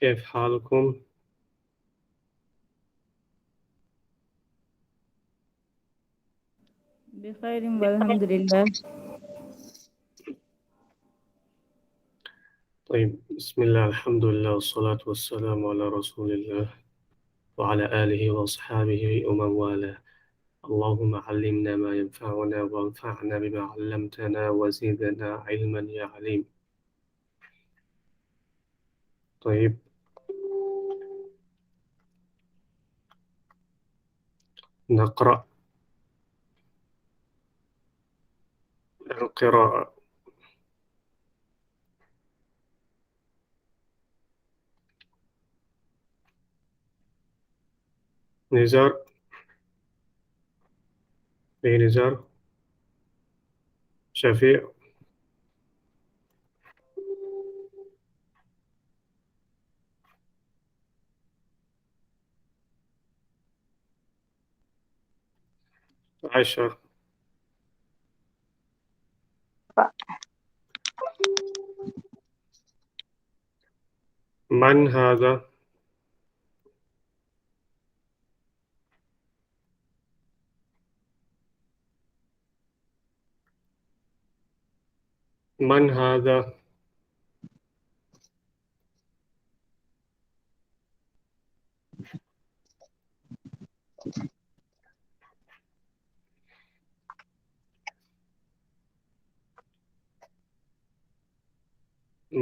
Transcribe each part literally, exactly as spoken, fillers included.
كيف حالكم؟ بخير والحمد لله. طيب، بسم الله، الحمد لله، والصلاة والسلام على رسول الله وعلى آله وأصحابه ومن والاه. اللهم علمنا ما ينفعنا وانفعنا بما علمتنا وزدنا علما يا عليم. طيب. نقرأ. القراءة. نزار. إيه نزار؟ شفيع. عائشة. من هذا؟ من هذا؟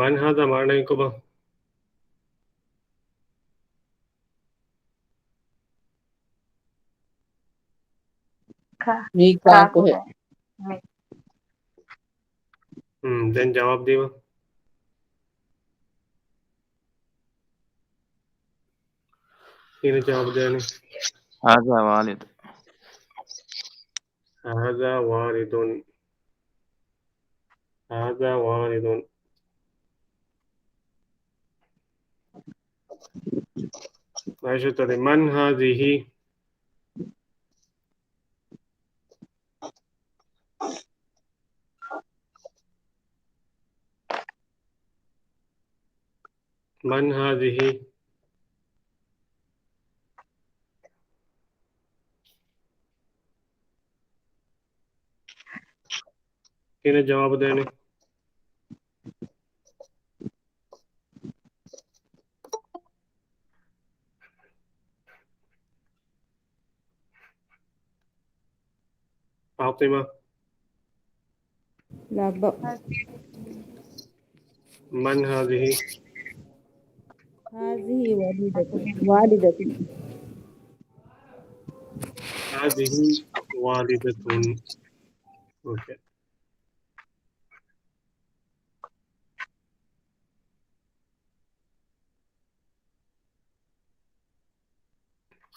من هذا މާނައީ ކޮބާ؟ މީ ކާކުހެއް؟ މީ. ހުން، ދެން ޖަވާބު ދީމަ. ކިހިނެއް ޖަވާބު ދޭނެ؟ هذا والد. هذا والد. هذا والد. މާޝައް ﷲ. من هذه؟ من هذه؟ ކިހިނެއް ޖަވާބު ދޭނެ؟ فاطمة. ލައްބަ. من هذه؟ هذه والدة. والدة. هذه والدة. Okay.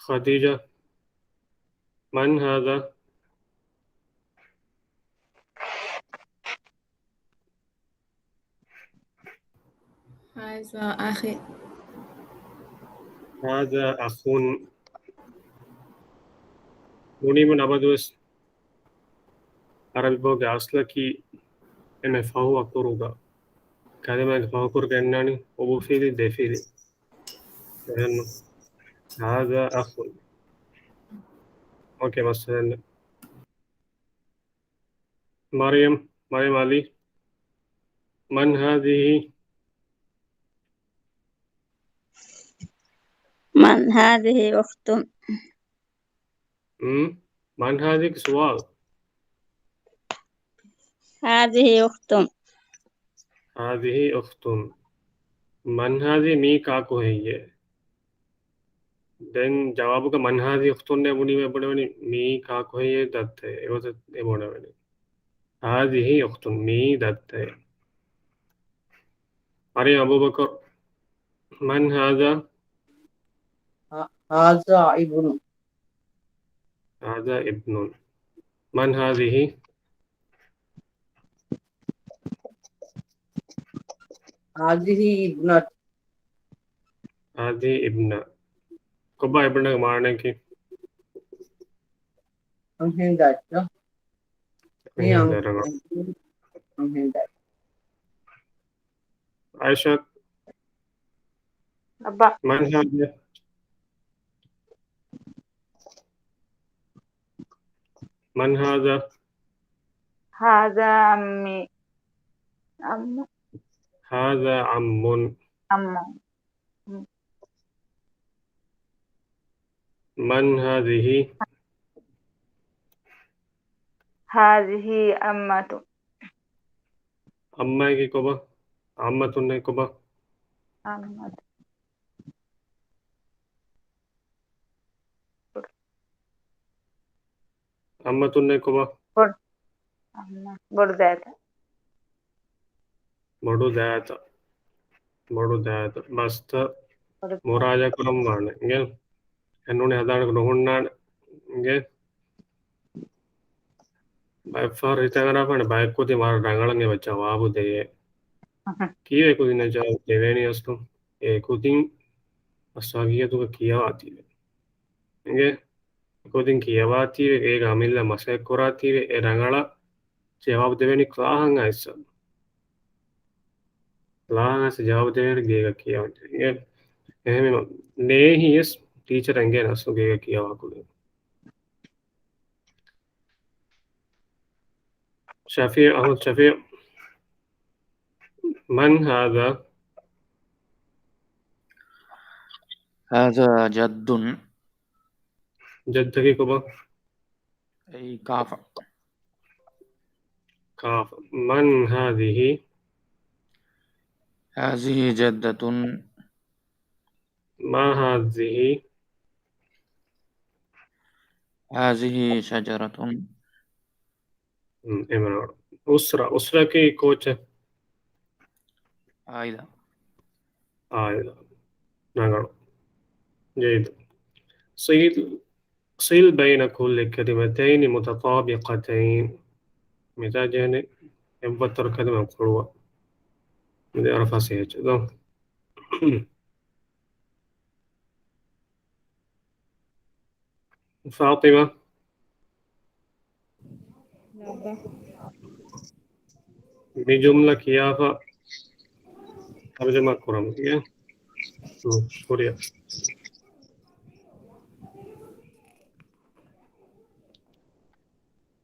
خديجة، من هذا؟ هذا أخي. هذا أخ. މުނީމު ނަބަދުވެސް ޢަރަބި ބަހުގެ އަސްލަކީ އެންމެ ފަހު އަކުރުގަ ކަލިމާގެ ފަހު އަކުރުގަ އަންނާނީ އުބުފިލި ދެފިލި. އެހެން، هذا أخ. އޯކޭ، މައްސަލައެއް ނެތް. މަރިޔަމް، މަރިޔަމް ޢަލީ. من هذه؟ من هذه أخت؟ މް؟ من هذه؟ ސުވާލު. هذه أخت. هذه أخت. من هذه؟ މީ ކާކު ހެއްޔޭ؟ ދެން ޖަވާބުގަ من هذه أخت އޭ ބުނީމަ އެބުނެވެނީ މީ ކާކު ހެއްޔޭ ދައްތައޭ. އެގޮތަށް އެބުނެވެނީ. هذه أخت، މީ ދައްތައޭ. މަރިޔަމް އަބޫބަކަރު، من هذا؟ ه-، هذا ابن. هذا ابن. من هذه؟ هذه ابنة. ހާދިހި އިބްނަ. ކޮބާ އިބްނަގެ މާނައަކީ؟ އަންހެން ދައްތަ؟ މީ އަންހެން ދަރަނގަ. އަންހެން ދައްތަ؟ އާއިޝާ. އައްބާ. من هذا؟ من هذا؟ هذا عمي. عم. هذا عم. عم. من هذه؟ هذه عمة. ޢައްމާއެކީ ކޮބާ؟ ޢައްމަތުންނޭ ކޮބާ؟ ޢައްމަތު. ޢައްމަތުންނޭ ކޮބާ؟ ބޮޑު. ޢައްމަ. ބޮޑު ދައިތަ. ބޮޑު ދައިތަ. ބޮޑު ދައިތަ. ބަސްތައް ބޮޑު ދައިތަ. މުރާޖާ ކުރަން ވާނެ. އިނގޭ؟ އެންނޫނެ ހަދާނެ ނުހުންނާނެ. އިނގޭ؟ ބައެއްފަހަރު ހިތަށް އަރާފާނެ ބައެއް ކުދިން ވަރަށް ރަނގަޅަށް އެބަ ޖަވާބު ދެޔޭ. ކީއްވެ ކުދިންނަށް ޖަވާބު ދެވޭނީ އަސްލު؟ އެ ކުދިން އަސްލު ހަގީގަތުގަ ކިޔަވާތީވެ. އިނގޭ؟ އެ ކުދިން ކިޔަވާތީވެ، އޭގަ އަމިއްލަ މަސައްކަތް ކުރާތީވެ، އެ ރަނގަޅަށް ޖަވާބު ދެވޭނީ ކްލާހަށް އައިސް. ކްލާހަށް އައިސް ޖަވާބު ދެވޭނީ ގޭގަ ކިޔަވަން. އެ، އެހެންވީމަ ނޭހިޔަސް ޓީޗަރ އެނގޭނެ އަސްލު ގޭގަ ކިޔަވާ ކުދިން. ޝަފީޢު، އަޙްމަދު ޝަފީޢު. من هذا؟ هذا جد. ޖައްދަކީ ކޮބާ؟ އެއީ ކާފަ. ކާފަ. من هذه؟ هذه جدة. ما هذه؟ هذه شجرة. އުސްރަ، އުސްރައަކީ ކޯޗެއް؟ އާއިލާ. އާއިލާ. ރަނގަޅު. ޖެއްދު. ޞިލް، ޞިލް بين كل كلمتين متطابقتين. މިތާ ޖެހެނީ އެއްވައްތަރު ކަލިމަ ކުޅުވަ. މިދެ އަރަ ފަސޭހަ ދޯ. ފާޠިމާ. ނަބަ. މި ޖުމްލަ ކިޔާފަ ތަރުޖަމާ ކުރަމު. އިނގޭ؟ ހު، ކުރިއަށް.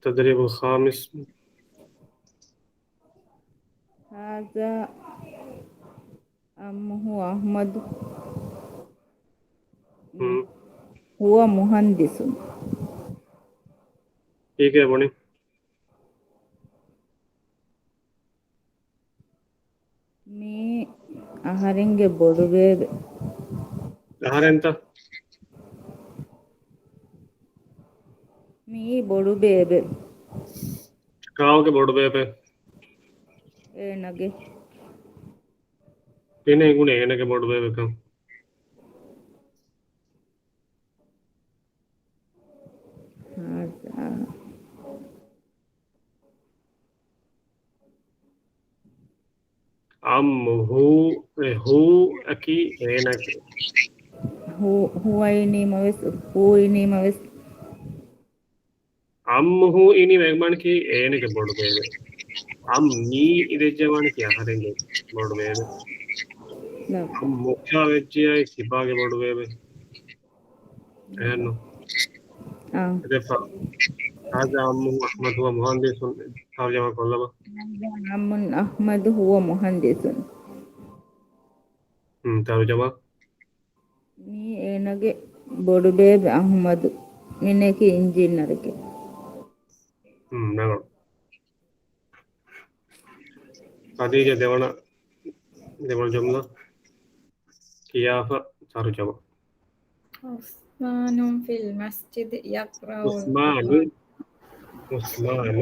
تدريب الخامس. هذا عمه أحمد. ހު. هو مهندس. ކީކޭ ބުނި؟ މީ އަހަރެންގެ ބޮޑުބޭބެ. އަހަރެންތަ؟ މީ ބޮޑުބޭބެ. ކާވެގެ ބޮޑުބޭބެ؟ އޭނަގެ. ކިހިނެއް އެނގުނީ އޭނަގެ ބޮޑުބޭބެކަން؟ ހާޒާ. ޢައްމު ހޫ، އެ ހޫ އަކީ އޭނަގެ. ހޫ، ހޫ އައިނީމަވެސް، ހޫ އިނީމަވެސް. ޢައްމު ހޫ އިނީމަ އެ މާނައަކީ އޭނަގެ ބޮޑުބޭބެ. ޢައްމީ އިވެއްޖެ މާނައަކީ އަހަރެންގެ ބޮޑުބޭބެ. ނަ. ޢައްމުކާ ވެއްޖެއާއި ކިބާގެ ބޮޑުބޭބެ. އެހެންނު؟ އާ. އެދެފަ. هذا عمه أحمد هو مهندس. ތަރުޖަމާ ކޮށްލަބަ. هذا عم أحمد هو مهندس. ހުން، ތަރުޖަމާ. މީ އޭނަގެ ބޮޑުބޭބެ އަޙްމަދު. މިނެކި އިންޖީނަރެކެ. ހުން، ރަނގަޅު. ޚަދީޖާ ދެވަނަ، ދެވަނަ ޖުމްލަ ކިޔާފަ ތަރުޖަމާ. عثمان في المسجد يقرأ عثمان. القرآن. عثمان.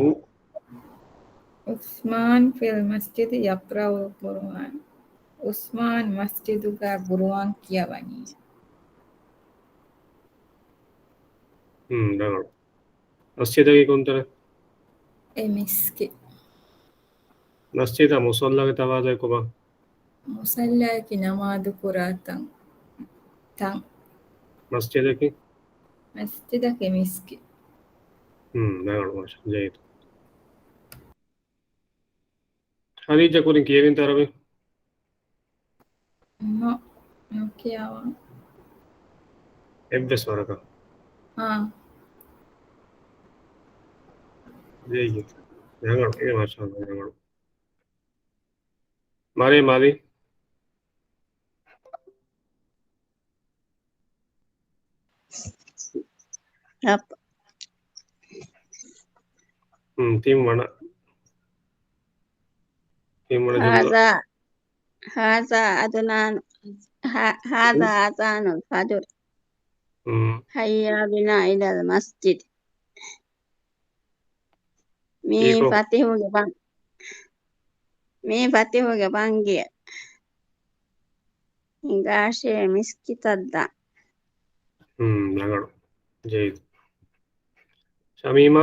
عثمان في المسجد يقرأ القرآن. ޢުސްމާން މަސްޖިދުގަ ޤުރުއާން ކިޔަވަނީ. ހުން، ރަނގަޅު. މަސްޖިދަކީ ކޮންތަނެއް؟ އެ މިސްކިތް. މަސްޖިދާ މުޞައްލާގެ ތަފާތު ކޮބާ؟ މުޞައްލާއަކީ ނަމާދު ކުރާ ތަން، ތަން. މަސްޖިދަކީ؟ މަސްޖިދަކީ މިސްކިތް. ހުން، ރަނގަޅު، މާޝާ، ޖައްދު. ޚަދީޖާ ކުރިން ކިޔެވިންތަ ޢަރަބި؟ ނޯ. ކިޔާވާ. އެއްވެސް ވަރަކަށް. އާ. ޖެއްޔެ. ރަނގަޅު. އޭ، މާޝާﷲ، ރަނގަޅު. މާރިޔާ މާލި. އަޕް. ހުން، ތިން ވަނަ. ތިން ވަނަ ޖުމްލަ. ހާޒާ، ހާޒާ އަދުނާނު، ހާ-، ހާޒާ ހުން. އަޒާނުލް ފަޖުރް. ހުން. ހައްޔާ ބިނާ އިލަލް މަސްޖިދް. މީ އީކޯ. ފަތިހުގެ ބަން-، މީ ފަތިހުގެ ބަންގިއެއް. ހިނގާށޭ މިސްކިތަށް ދާން. ހުން، ރަނގަޅު. ޖެއްޔެ. ޝަމީމާ.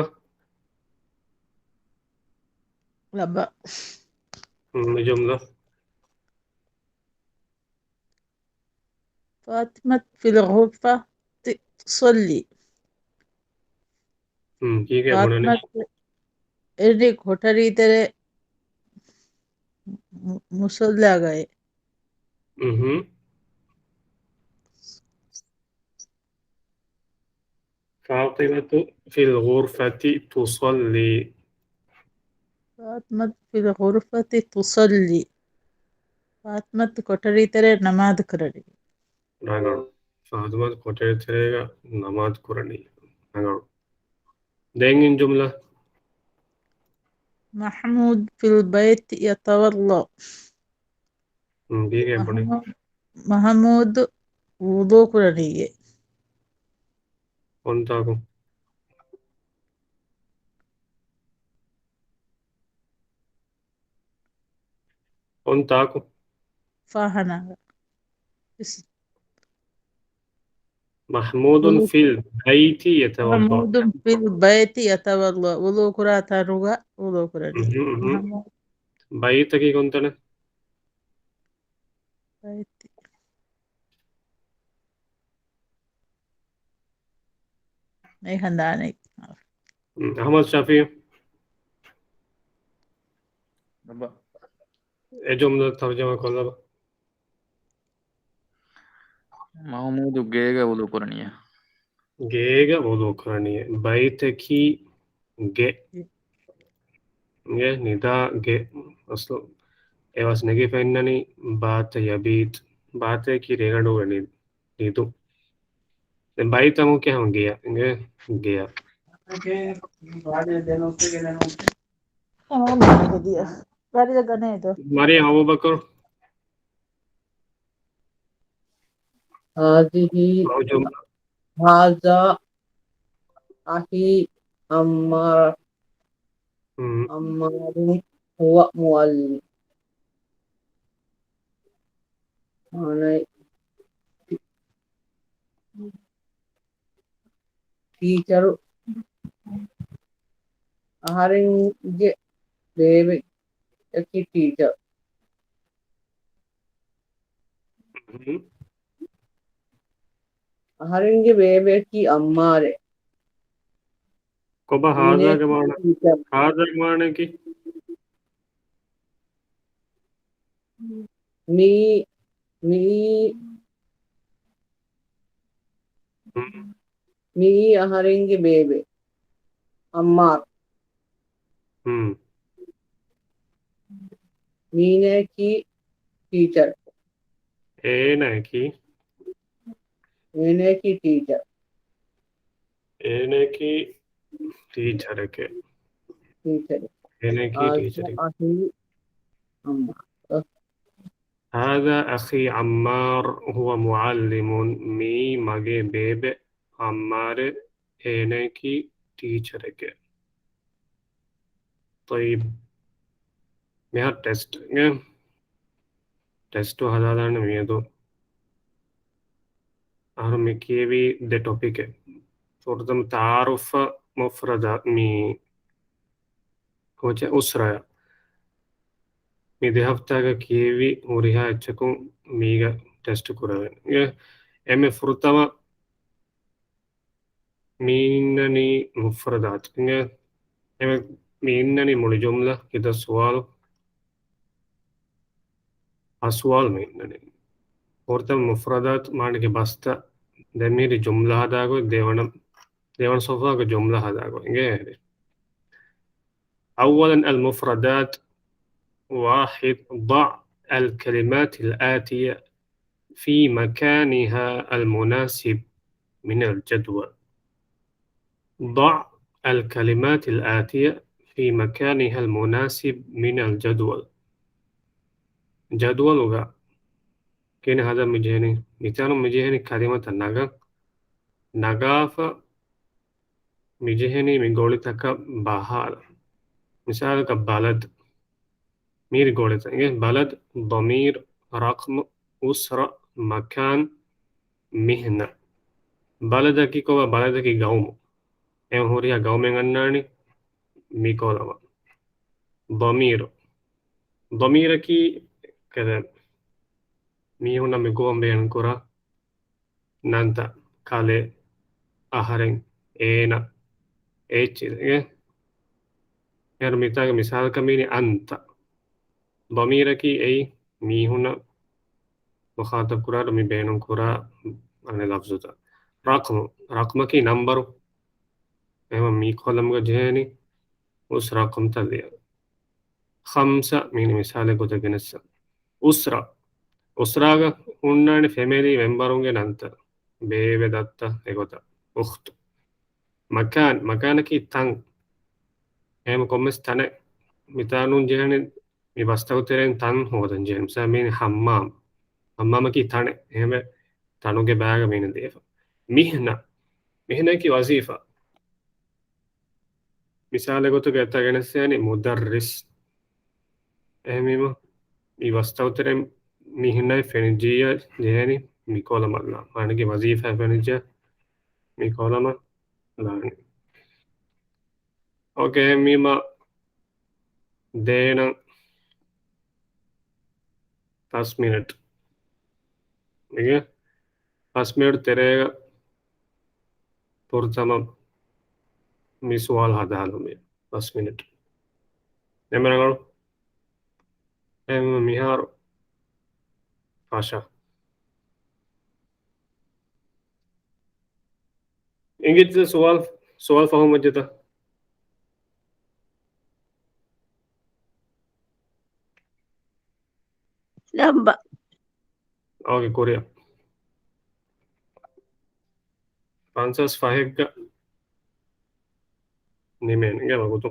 ލައްބަ. ހުން، މި ޖުމްލަ. ފާތިމަތު ފިލް ޣުރްފަތި ތުޞައްލީ. ހުން، ކީކޭ ބުނަނީ؟ ފާތިމަތު އެރި ކޮޓަރީ ތެރޭ މު-، މުޞައްލާގައި. އުހު. ފާތިމަތު ފިލް ޣުރްފަތި ތުޞައްލީ. ފާތިމަތު ފިލް ޣުރްފަތި ތުޞައްލީ. ފާތިމަތު ކޮޓަރީ ތެރޭ ނަމާދު ކުރަނީ. ރަނގަޅު. ފާތިމަތު ކޮޓަރި ތެރޭގަ ނަމާދު ކުރަނީ. ރަނގަޅު. ދެން އިން ޖުމްލަ. މަޙްމޫދު ފިލް ބައިތި ޔަތަވައްޟައު. ހުން، ދީގެ ބުނި. މަޙްމޫ-، މަޙްމޫދު ވުޟޫ ކުރަނީއޭ. އޮންތާކު. އޮންތާކު. ފާހާނާގަ. މަޙްމޫދު ވުޟޫ-، ފިލް ބައިތި ޔަތަވައްޟައު. މަޙްމޫދު ފިލް ބައިތި ޔަތަވައްޟައު. ވުޟޫ ކުރާ ތަނުގަ ވުޟޫ ކުރަނީ. އުހު، އުހު. މަޙްމޫދު. ބައިތަކީ ކޮންތަނެއް؟ ބައިތި. އެހަނދާނެ. އަޙްމަދު ޝަފީޢު. އެ ޖުމްލަ ތަރުޖަމާ ކޮށްލަބަ. މަޙްމޫދު ގޭގަ ވުޟޫ ކުރަނީ. ގޭގަ ވުޟޫ ކުރަނީ. ބައިތަކީ ގެ. ގެ، ނިދާ ގެ. އަސްލު އެވަސް ނެގިފަ އިންނަނީ ބާތަ ޔަބީތު. ބާތަކީ ރޭގަނޑުގަ ނި-، ނިދުން. ދެން ބައިތަމު ކި ހަމަ ގެޔަށް. ގެ، ގެޔަށް. މަރިޔަމް އަބޫބަކުރު. ހާޒިހީ، ހާޒާ އަޚީ ޢައްމާރު. ހުން. ޢައްމާރު ހުވަ މުޢައްލިމު. މާނައީ، ޓީޗަރު. އަހަރެންގެ ބޭބެއަކީ ޓީޗަރު. ހުން. އަހަރެންގެ ބޭބެއަކީ ޢައްމާރެއް. ކޮބާ ހާޒާގެ މީނައަކީ މާނަ؟ ޓީޗަރު. ހާޒާގެ މާނައަކީ؟ މިއީ، މިއީ، ހުން. މިއީ އަހަރެންގެ ބޭބެ ޢައްމާރު. ހުން. މީނައަކީ ޓީޗަރެއް. އޭނައަކީ؟ އޭނައަކީ ޓީޗަރެއް. އޭނައަކީ ޓީޗަރެކޭ. ޓީޗަރެއް. އޭނައަކީ ހާޒާ ޓީޗަރެކޭ. އަޚީ ޢައްމާރު. ހާޒާ އަޚީ ޢައްމާރު ހުވަ މުޢައްލިމުން. މިއީ މަގޭ ބޭބެ ޢައްމާރެއް، އޭނައަކީ ޓީޗަރެކޭ. ޠައްޔިބް. މިހާރު ޓެސްޓް. ޓެސްޓު ހަދާލާނެ މިއަދު. އަހަރު މި ކިޔެވީ ދެ ޓޮޕިކެއް. ފުރަތަމަ ތަޢާރުފަށް މުފްރަދާ މި ކޯޗެއް އުސްރަޔަށް. މި ދެ ހަފްތާގަ ކިޔެވި ހުރިހާ އެއްޗަކުން މީގަ ޓެސްޓް ކުރެވެން. އެ-، އެންމެ ފުރަތަމަ މި އިންނަނީ މުފްރަދާތު. އެނގޭ؟ އެ-، މި އިންނަނީ މުޅި ޖުމްލަ ކިތައް ސުވާލު؟ އަށް ސުވާލު މި އިންނަނީ. ފުރަތަމަ މުފްރަދާތު މާނައިގެ ބަސްތައް. ދެން މިހިރީ ޖުމްލަ ހަދާގޮތް ދެވަނަ، ދެވަނަ ސޮފްހާގެ ޖުމްލަ ހަދާގޮތް އިނގޭ. أولاً المفردات. واحد، ضع الكلمات الآتية في مكانها المناسب من الجدول. ضع الكلمات الآتية في مكانها المناسب من الجدول. ޖަދުވަލުގަ ކިހިނެއް ހަދަން މި ޖެހެނީ؟ މިތަނުން މި ޖެހެނީ ކަލިމަތައް ނަގަން. ނަގާފަ މި ޖެހެނީ މި ގޮޅިތަކަށް ބަހާލަން. މިސާލަކަށް ބަލަދު. މީރި ގޮޅިތައް އިނގޭ. ބަލަދު، ޟަމީރު، ރަޤަމު، އުސްރަ، މަކާން، މިހްނަ. ބަލަދަކީ ކޮބާ؟ ބަލަދަކީ ގައުމު. އެ ހުރިހާ ގައުމެއް އަންނާނީ މި ކޮލަމަށް. ޟަމީރު. ޟަމީރަކީ ކަލޭ މީހުންނަށް މި ގޮވަން ބޭނުން ކުރާ ނަންތައް، ކަލޭ، އަހަރެން، އޭނަ، އެއްޗެއް. އޭރު މިތާގެ މިސާލަކަށް މީނީ އަންތަ. ޟަމީރަކީ އެއީ މީހުންނަށް މުޚާޠަބު ކުރާއިރު މި ބޭނުން ކުރާ އަނެއް ލަފްޒުތައް. ރަޤަމު، ރަޤަމަކީ ނަންބަރު. އެހެން މި ކޮލަމްގަ ޖެހޭނީ އުސް ރަޤަމްތައް ލިޔަން. ޚަމްސަ މީނީ މިސާލެއް ގޮތަށް ގެނެއްސަ. އުސްރަ. އުސްރާގަ ހުންނާނެ ފެމިލީ މެމްބަރުންގެ ނަންތައް. ބޭބެ، ދައްތަ، އެގޮތަށް. އުޚްތު. މަކާން. މަކާނަކީ ތަން. އެހެން ކޮންމެސް ތަނެއް. މިތާނުން ޖެހެނީ މި ބަސްތަކު ތެރެއިން ތަން ހޯދަން ޖެހެނީ. މިސާލަށް މީނީ ހައްމާމް. ހައްމާމަކީ ތަނެއް. އެހެންވެ ތަނުގެ ބައިގަ މީނީ ލިޔެފަ. މިހްނަ. މިހްނައަކީ ވަޒީފާ. މިސާލެއް ގޮތުގަ އެތާ ގެނެސްދޭނީ މުދައްރިސް. އެހެންވީމަ، މި ބަސްތަކު ތެރެއިން މިހްނައެއް ފެނިއްޖިއްޔާ ޖެހޭނީ މި ކޮލަމަށް ލާން. މާނައިގެ ވަޒީފާ ފެނިއްޖެ މި ކޮލަމަށް ލާނީ. އޯކޭ، އެހެންވީމަ ދޭނަން ފަސް މިނެޓް. އިނގޭ؟ ފަސް މިނެޓް ތެރޭގަ ފުރަތަމަ މި ސުވާލު ހަދާލަމޭ. ފަސް މިނެޓް. ނެމެ ރަނގަޅު. އެހެންވީމަ މިހާރު ފަށަ. އިނގޭތަ ސުވާލު، ސުވާލު ފަހުމަށް ޖެތަ؟ ލައްބަ. އޯކޭ، ކުރިއަށް. ފަންސާސް ފަހެއްގަ ނިމޭނެ ވަގުތު.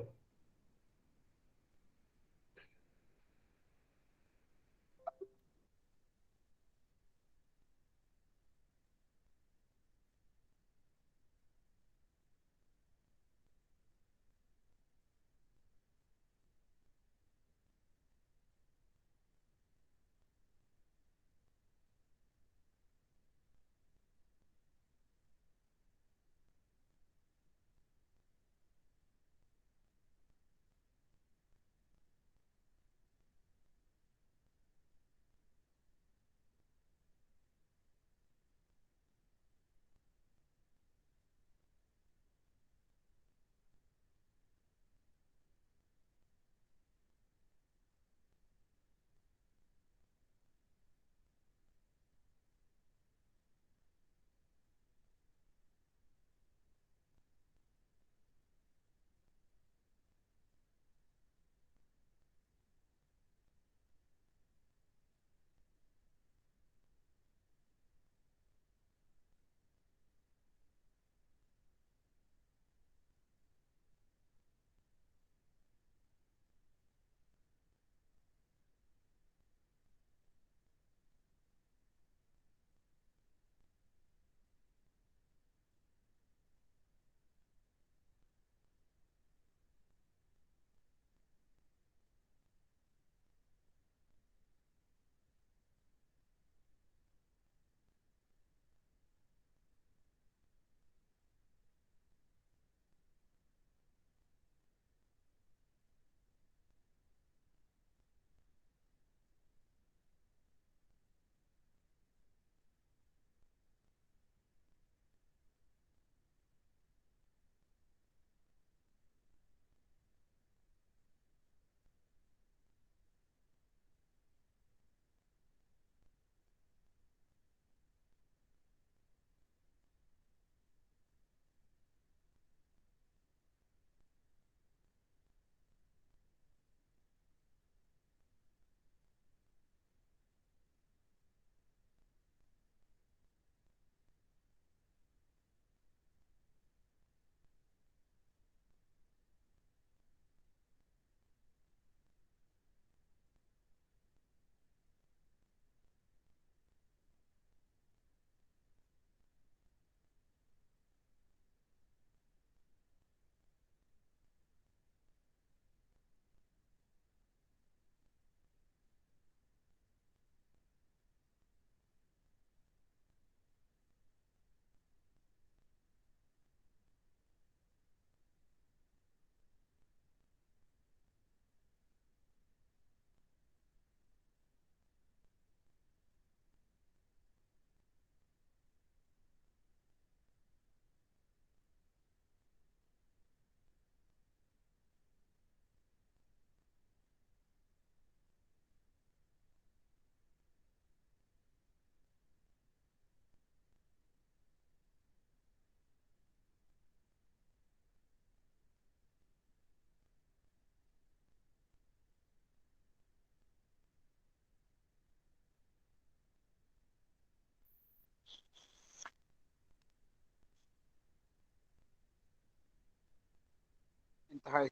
ހައި.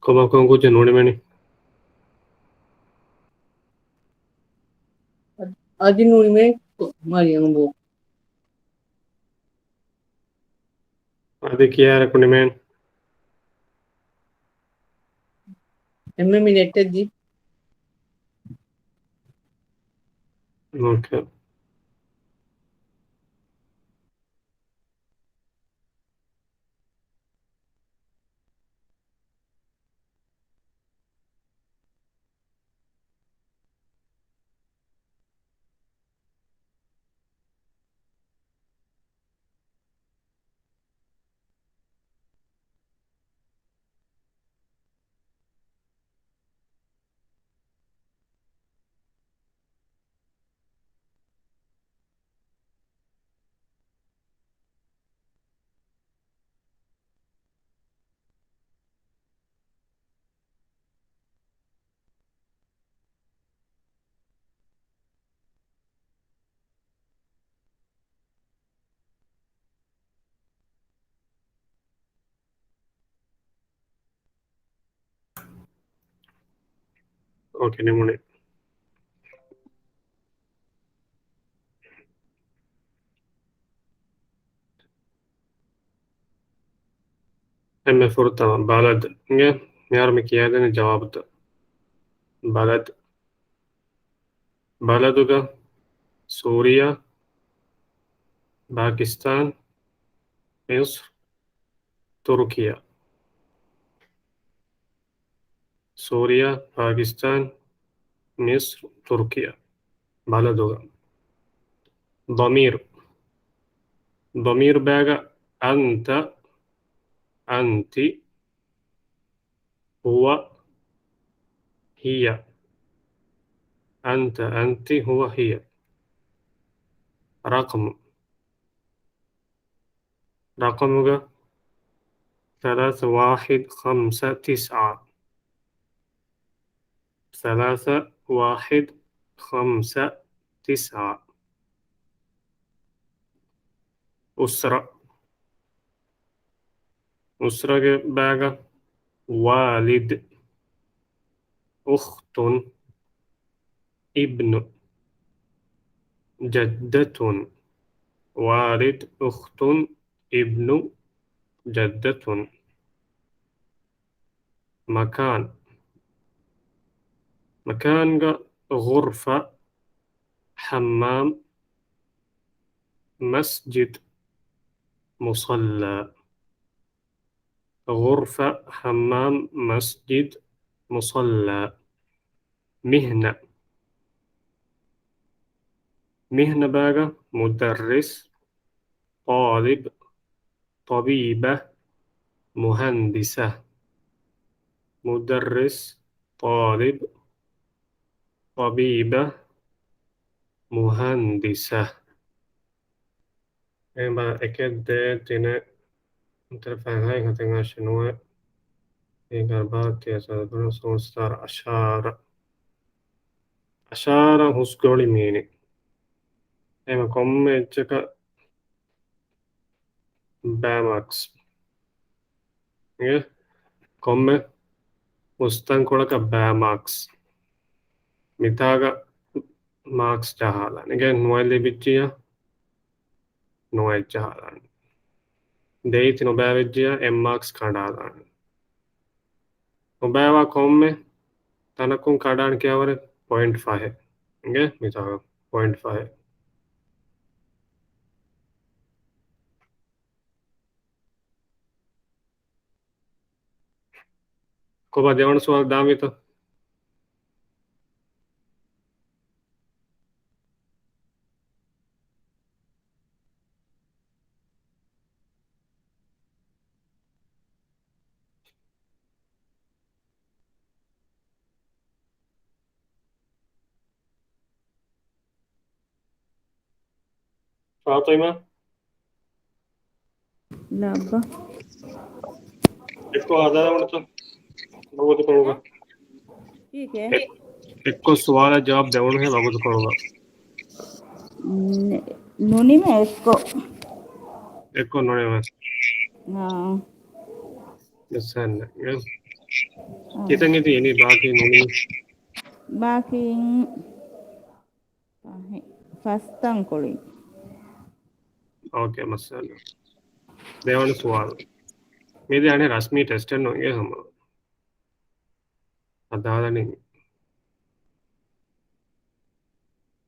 ކޮބާކަން ކުއްޖެއް ނުނިމެނީ؟ އަދި ނުނިމެ މަރިޔަމް ބޯ. އަދި ކިޔާރަކު ނިމޭން. އެންމެ މިނެޓެއް ދީ. އޯކޭ. އޯކޭ، ނިމުނީ. އެންމެ ފުރަތަމަ ބަލަދު ގެ މިހާރު މި ކިޔައިދެނީ ޖަވާބުތައް. ބަލަދު. ބަލަދުގަ ސޫރިޔާ، ޕާކިސްތާން، މިޞްރު، ތުރުކިޔާ. ސޫރިޔާ، ޕާކިސްތާން، މިޞްރު، ތުރުކިޔާ. ބަލަދުގަ. ޟަމީރު. ޟަމީރު ބައިގަ އަންތަ، އަންތި، ހުވަ، ހިޔަ. އަންތަ، އަންތި، ހުވަ، ހިޔަ. ރަޤަމު. ރަޤަމުގަ ثلاثة واحد خمسة تسعة. ثلاثة واحد خمسة تسعة. އުސްރަ. އުސްރަގެ ބައިގަ ވާލިދު، އުޚްތުން، އިބްނު، ޖައްދަތުން. ވާލިދު، އުޚްތުން، އިބްނު، ޖައްދަތުން. މަކާން. މަކާންގަ ޣުރްފަ، ޙައްމާމް، މަސްޖިދު، މުޞައްލާ. ޣުރްފަ، ޙައްމާމް، މަސްޖިދު، މުޞައްލާ. މިހްނަ. މިހްނަ ބައިގަ މުދައްރިސް، ޠާލިބް، ޠަބީބަ، މުހަންދިސަ. މުދައްރިސް، ޠާލިބް، ޠަބީބަ، މުހަންދިސަ. އެބަ އެކެއް ދޭ ތިނެއް ތިރަ ފަހަތް ހަތެއް އަށެއް ނުވަ. އޭގަ ބާކީ އަސަދު ސޯސްތާރ އަޝާރަ. އަޝާރަ ހުސްގޮޅި މީނި. އެމަ ކޮންމެ އެއްޗަކަށް ބައި މާކްސް. އެ ކޮންމެ ހުސްތަންކޮޅަކަށް ބައި މާކްސް. މިތާގަ މާކްސް ޖަހާލާނެ. އެގެ ނުވައެއް ލިބިއްޖިއްޔާ ނުވައެއް ޖަހާލާނެ. ދެއިތި ނުބައިވެއްޖިއްޔާ އެއް މާކްސް ކަނޑާލާނެ. ނުބައިވާ ކޮންމެ ތަނަކުން ކަނޑާން ކިޔާވަރެއް ޕޮއިންޓް ފަހެއް. ގެ މިތާ ޕޮއިންޓް ފައި. ކޮބާ ދެވަނަ ސުވާލު ދާންވީތަ؟ ފާތިމާ؟ ލާބަ. އެއްކޮށް ހަދާ ވަގުތު ކޮޅުގަ. ކީކޭ؟ އެ-، އެއްކޮށް ސުވާލަށް ޖަވާބު ދެވުނުހޭ ވަގުތު ކޮޅުގަ. ނު-، ނުނިމޭ އެއްކޮށް. އެއްކޮށް ނުނިމޭ. އާ. އެއްސަން. އާ. ކިތަން އިތި އިނީ ބާކީ ނުނިމޭ. ބާކީ ފަހެ-، ފަސް ތަންކޮޅެއް. އޯކޭ، މައްސަލަ. ދެވަނަ ސުވާލު. މިދިޔަ އަނެއް ރަސްމީ ޓެސްޓެއް ނޫން އޭ ހަމަ. އަދާލަނީ.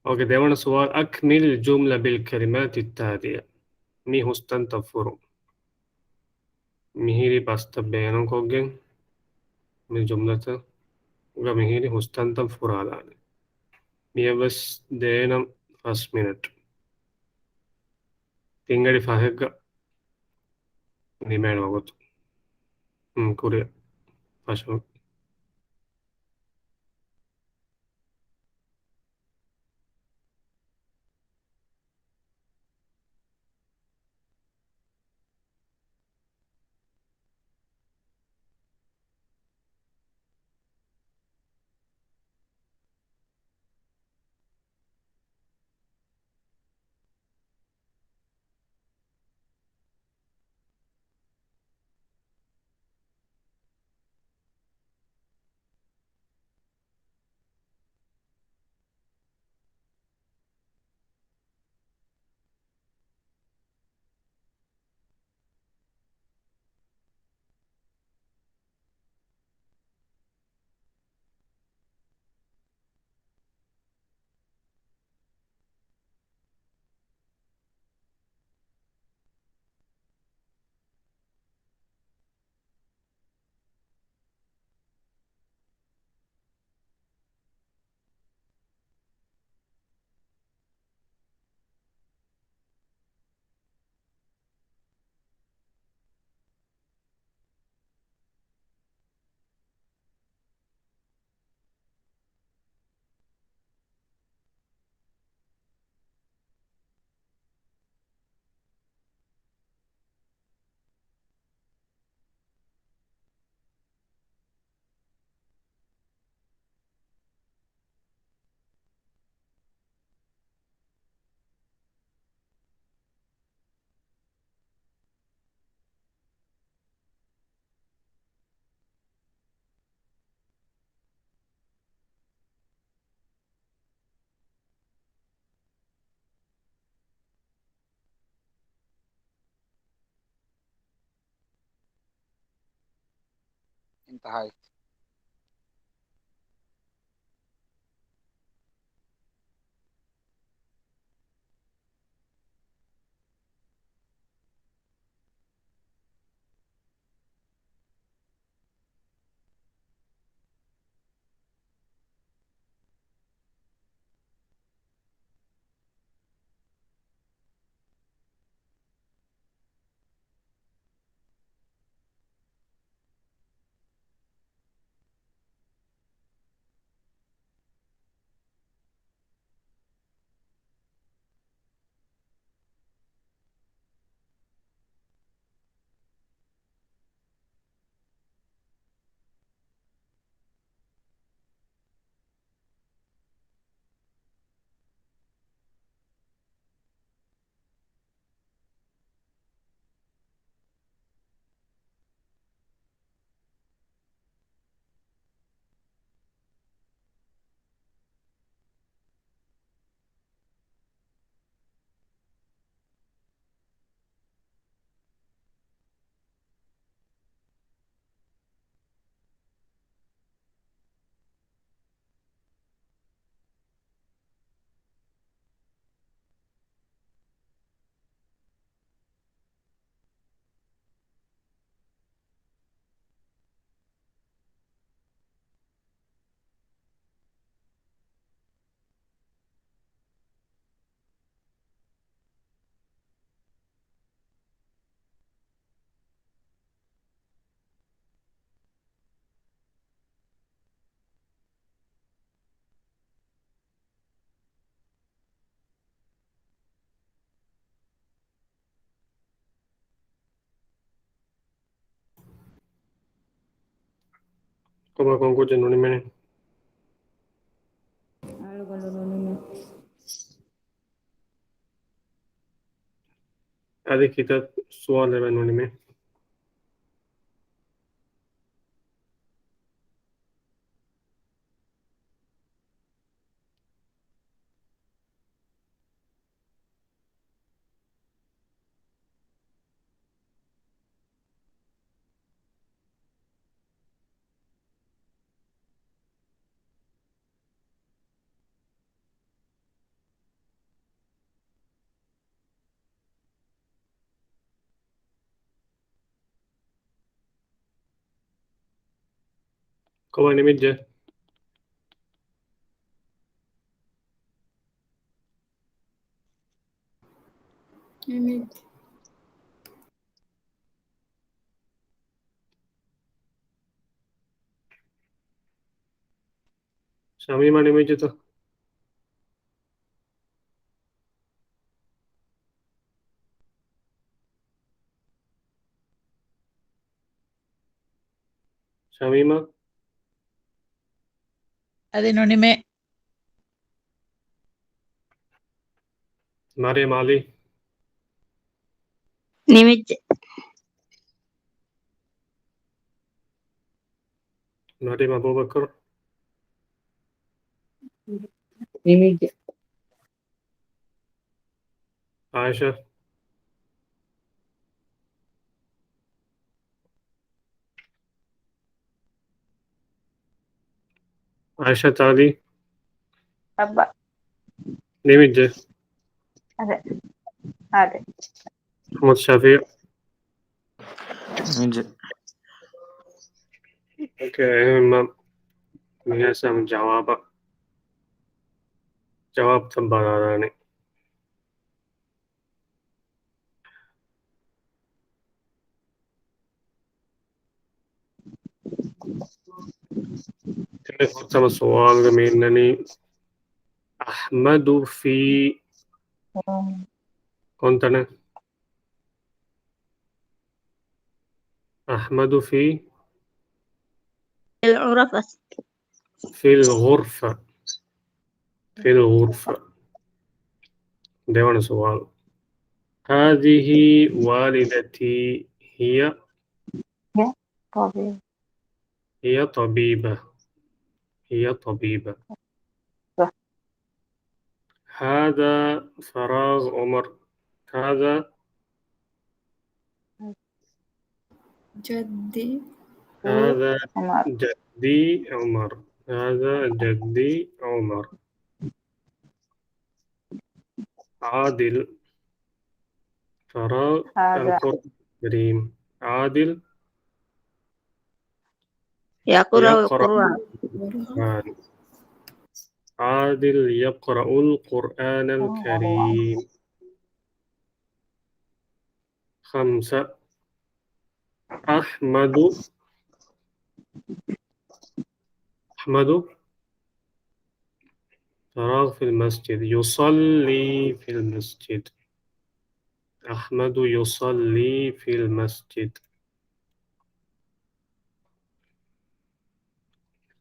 އޯކޭ، ދެވަނަ ސުވާލު، أكمل الجملة بالكلمات التالية. މި ހުސްތަންތައް ފުރު. މިހިރި ބަސްތައް ބޭނުންކޮށްގެން މި ޖުމްލަތަކުގަ މިހިރި ހުސްތަންތައް ފުރާލާނެ. މިއަށްވެސް ދޭނަން ފަސް މިނެޓް. ތިން ގަޑި ފަހެއްގަ ނިމޭނެ ވަގުތު. ހުން، ކުރިއަށް ފަށަން. انتهيت. ކޮބާ ކޮން ކުއްޖެއް ނުނިމެނީ؟ އަޅުގަނޑު ނުނިމޭ. އަދި ކިތައް ސުވާލެއް ނުނިމޭ؟ ކޮބާ ނިމިއްޖެ؟ ނިމިއްޖެ. ޝަމީމާ ނިމިއްޖެތަ؟ ޝަމީމާ؟ އަދި ނުނިމޭ. މަރިޔަމް އަލީ. ނިމިއްޖެ. މަރިޔަމް އަބޫބަކުރު. ނިމިއްޖެ. އާއިޝާ. އާއިޝާ ތާލީ. އައްބަ. ނިމިއްޖެ. އަދެ. އާދެ. މުހައްމަދު ޝަފީޢު. ނިމިއްޖެ. އޯކޭ، އެހެންމަ މިހާސް ޖަވާބަށް، ޖަވާބުތައް ބަލާލާނެ. ފުރަތަމަ ސުވާލުގަ މި އިންނަނީ، އަޙްމަދު ފީ ކޮންތަނެއް؟ އަޙްމަދު ފީ ފިލް ޣުރުފަ. ފިލް ޣުރުފަ. ފިލް ޣުރުފަ. ދެވަނަ ސުވާލު. ހާޛިހީ ވާލިދަތީ ހިޔަ. ހިޔަ ޠަބީބަ. ހިޔަ ޠަބީބަ. ހިޔަ ޠަބީބަ. ހާޛާ ފަރާޣު ޢުމަރު. ހާޛާ ޖައްދީ ހާޛާ ޢުމަރު. ޖައްދީ ޢުމަރު. ހާޛާ ޖައްދީ ޢުމަރު. ޢާދިލް ފަރާޣު ހާޛާ. އަލްޤުރްއާން ކަރީމް. ޢާދިލް ޔަޤްރައު ޔަޤްރައު އަލްޤުރްއާން. ޢާދިލް ޔަޤްރައު އަލްޤުރްއާނަ އަލްކަރީމް. ޚަމްސަ. އަޙްމަދު. އަޙްމަދު. فراغ في المسجد. يصلي في المسجد. أحمد يصلي في المسجد.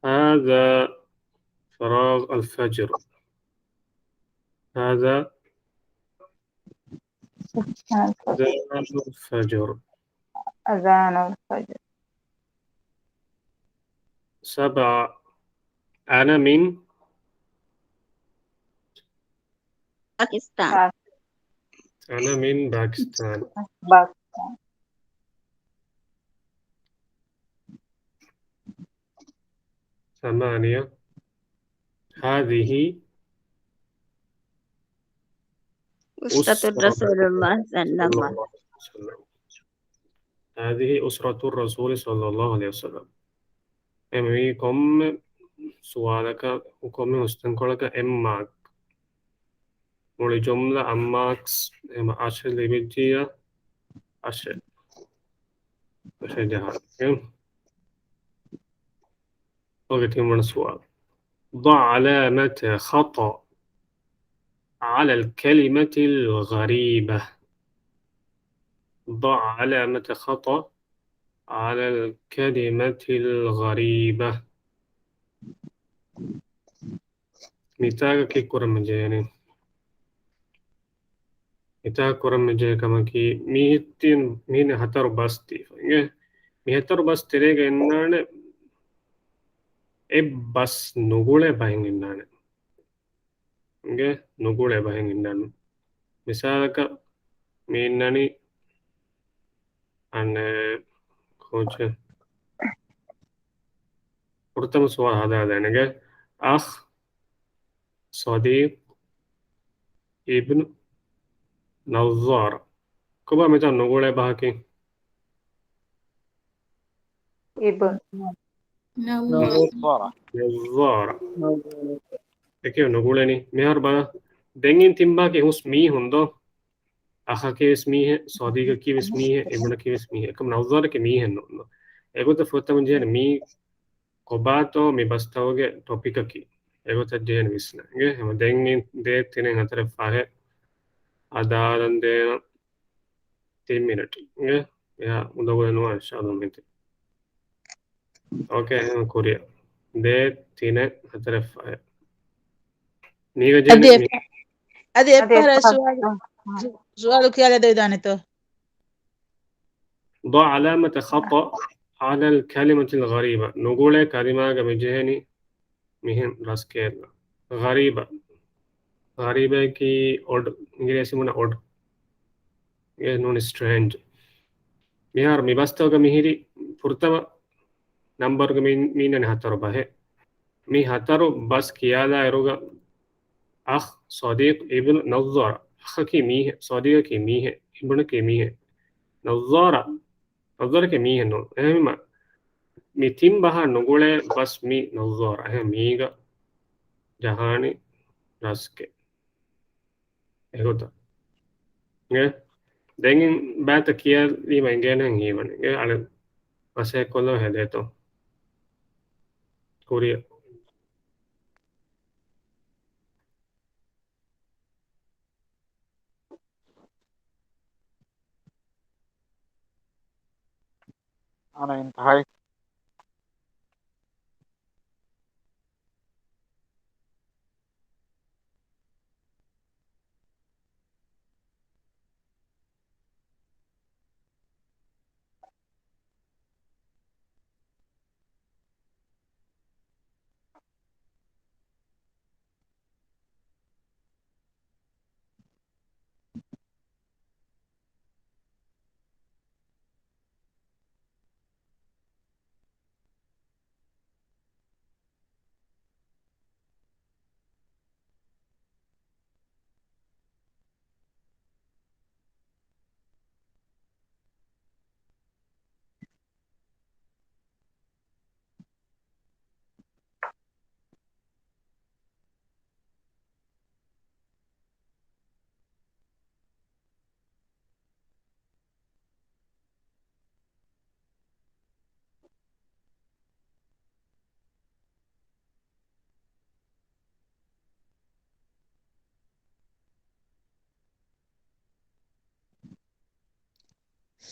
هذا فراغ الفجر. هذا أذان الفجر. أذان الفجر. أذان الفجر. سبعة. أنا من باكستان. أنا من باكستان. باكستان. ثمانية. هذه أسرة أسرة رسول الله صلى الله عليه وسلم. هذه أسرة الرسول صلى الله عليه وسلم. އެ މި ކޮންމެ ސުވާލަކަށް، ކޮންމެ ހުސްތަންކޮޅަކަށް އެއް މާކް. މުޅި ޖުމްލަ އަށް މާކްސް، އެ މަ-، އަށެއް ލިބިއްޖިއްޔާ، އަށެއް. އަށެއް ޖަހާ. އެ. އޮކޭ، ތިންވަނަ ސުވާލު. ضع علامة خطأ على الكلمة الغريبة. ضع علامة خطأ على الكلمة الغريبة. މިތާގަ ކީއްކުރަން ޖެހޭނީ؟ މިތާ ކުރަން ޖެހޭ ކަމަކީ، މީހެއް ތި-، މީނަ ހަތަރު ބަސް ތި-، އިނގޭ؟ މި ހަތަރު ބަސް ތެރޭގަ އިންނާނެ އެއް ބަސް ނުގުޅޭ ބަހެއް އިންނާނެ. އިނގޭ؟ ނުގުޅޭ ބަހެއް އިންނާނެ. މިސާލަކަށް މި އިންނަނީ އަނެއް ކޯޗެއް. ފުރަތަމަ ސުވާލު ހަދާދޭނެގެ. أخ، صديق، ابن، نظارة. ކޮބާ މިތާ ނުގުޅޭ ބަހަކީ؟ އިބްނު. ނަޟާރަ. ނަޟާރަ. އެކެއް ނުގުޅެނީ. މިހާރު ބަލަ. ދެން އިން ތިން ބަހަކީ ހުސް މީހުން ދޯ؟ އަޚަކީ ވެސް މީހެއް، ޞަދީޤަކީ ވެސް މީހެއް، އިބްނަކީ ވެސް މީހެއް. އެކަމް ނަޟާރަކީ މީހެއް ނޫން. އެގޮތަށް ފުރަތަމަ ޖެހޭނެ މީ ކޮބާތޯ މި ބަސްތަކުގެ ޓޮޕިކަކީ. އެގޮތަށް ޖެހޭނެ ވިސްނާ. އިނގޭ؟ ހަމަ ދެން އިން ދޭއް ތިނެއް ހަތަރެއް ފަހެއް އަދާލަން ދޭނަ ތިން މިނެޓް. އިނގޭ؟ އެހާ އުނދަގުލެއް ނުވާ އިންޝާﷲ މިތި. އޯކޭ، އެހެން ކުރިއަށް. ދޭއް ތިނެއް ހަތަރެއް ފަހެއް. މީގަ އަދި ޖެހެނީ އެ-، މި-، އަދި އަދި އެއްފަހަރާ އެއްފަހަރާ ސުވާލު، ސުވާލު ކިޔާލަދެވިދާނެތޯ؟ ضع علامة خطأ على الكلمة الغريبة. ނުގުޅޭ ކަލިމާގަ މި ޖެހެނީ މިހެން ރަސްކޭއްލަ. ޣަރީބަ. ޣަރީބައަކީ އޮޑް، އިނގިރޭސި ބުނަ އޮޑް. އެ ނޫނީ ސްޓްރޭންޖް. މިހާރު މި ބަސްތަކުގަ މިހިރީ ފުރަތަމަ ނަމްބަރުގަ މި، މި އިންނަނީ ހަތަރު ބަހެއް. މި ހަތަރު ބަސް ކިޔާލާ އިރުގަ އަޚް، ޞަދީޤް، އިބްނު، ނަޟާރަ. އަޚަކީ މީހެއް، ޞަދީޤަކީ މީހެއް، އިބްނަކީ މީހެއް. ނަޟާރަ، ނަޟާރަކީ މީހެއް ނޫން. އެހެންވީމަ މި ތިން ބަހާ ނުގުޅޭ ބަސް މި ނަޟާރަ. އެހެން މީގަ ޖަހާނީ ރަސްކެއް. އެގޮތަށް. އެ، ދެން ބައިތައް ކިޔާލީމަ އެނގޭނެހެން ހީވަނީ. އެ، އަޅެ މަސައްކަތްކޮށްލަވަ ހެދޭތޯ. ކުރިއަށް. އަނެއް އިންތިހާއެއް.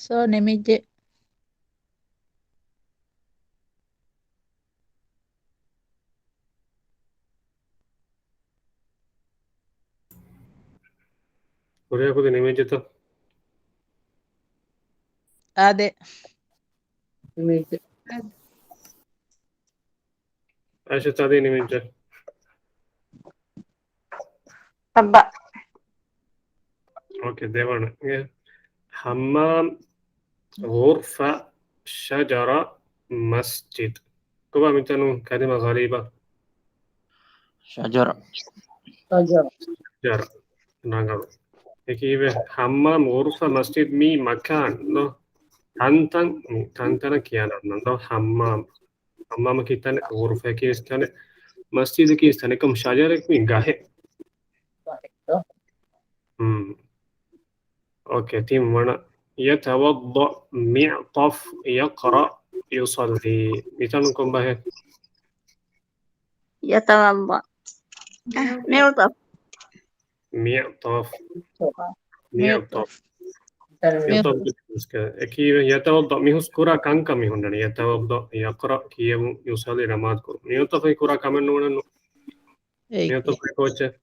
ސޯ ނިމިއްޖެ. ކުރިއަށް ކުދި ނިމިއްޖެތަ؟ އާދެ. ނިމިއްޖެ. އައިޝަ ތަދީ ނިމިއްޖެ. އައްބަ. އޯކޭ، ދެވަނަ. އެ، ހައްމާމް، ޣުރްފަ، ޝަޖަރަ، މަސްޖިދް. ކޮބާ މިތަނު ކަލިމަ ޣަރީބަ؟ ޝަޖަރަ. ޝަޖަރަ. ޝަޖަރަ. ރަނގަޅު. އެކީވެ ހައްމާމް، ޣުރްފަ، މަސްޖިދް މީ މަކާން ދޯ؟ ތަންތަން، މީ ތަންތަނަށް ކިޔާނަން ދޯ؟ ހައްމާމް. ހައްމާމަކީ ތަނެއް، ޣުރުފައަކީ ވެސް ތަނެއް، މަސްޖިދަކީ ވެސް ތަނެއް. ކަމް ޝަޖަރަކީ ގަހެއް. ހުން. އޯކޭ، ތިން ވަނަ. يتوضأ، معطف، يقرأ، يصلي. މިތަނުން ކޮން ބަހެއް؟ يتوضأ. އަ، معطف. معطف. معطف. ތަންވީނު. އެކީވެ ޔަތަވައްޟަ މިހުސް ކުރާ ކަންކަން މި ހުންނަނީ. ޔަތަވައްޟަ، ޔަޤްރަ ކިޔެވުން، ޔުޞައްލީ ނަމާދު ކުރުން. މިއޮތަފައި ކުރާ ކަމެއް ނޫނެއްނު. އެއް. މިއޮތަފައި ކޯޗެއް؟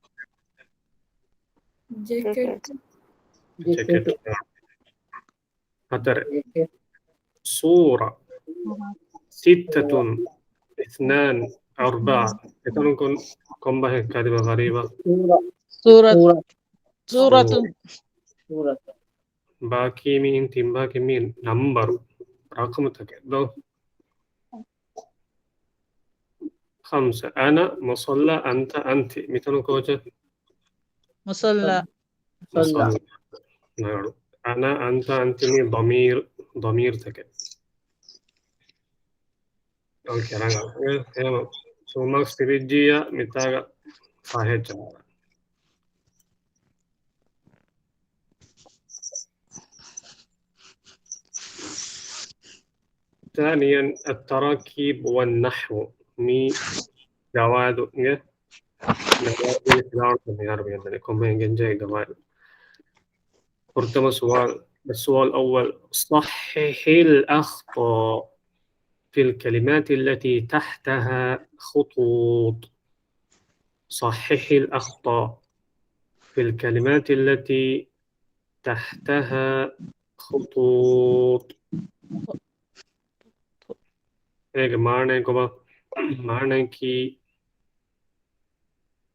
ޖެކެޓް. ޖެކެޓް. ހަތަރެއް. ސޫރަ. ސިއްތަތުން. އިސްނާން. އަރްބަޢަ. އެތަނުން ކޮން، ކޮން ބަހެއް ކަލިމަ ޣަރީބަ؟ ސޫރަ. ސޫރަތުން. ބާކީ މިއިން ތިން ބާކީ މި ނަންބަރު، ރަޤަމުތަކެއް ދޯ؟ ޚަމްސަ. އަނަ، މުޞައްލާ، އަންތަ، އަންތި. މިތަނުން ކޯޗެއް؟ މުޞައްލާ. މުޞައްލާ. ރަނގަޅު. އަނަ، އަންތަ، އަންތި މީ ޟަމީރު، ޟަމީރުތަކެއް. އޯކޭ، ރަނގަޅު. އެ، އެހެން ފުލް މާކްސް ތިބިއްޖިއްޔާ މިތާގަ ފަހެއް ޖަވާބު. ثانيا، التراكيب والنحو. މީ ގަވާއިދުގެ، ގަވާއިދުގެ ފިލާވަޅުތައް މިހާރު މި ހަނދަނީ. ކޮންމެ ގެންޖެހޭ ގަވާއިދު. ފުރަތަމަ ސުވާލު، السؤال الأول، صحح الأخطاء في الكلمات التي تحتها خطوط. صحح الأخطاء في الكلمات التي تحتها خطوط. އޭގެ މާނައެއް ކޮބާ؟ މާނައަކީ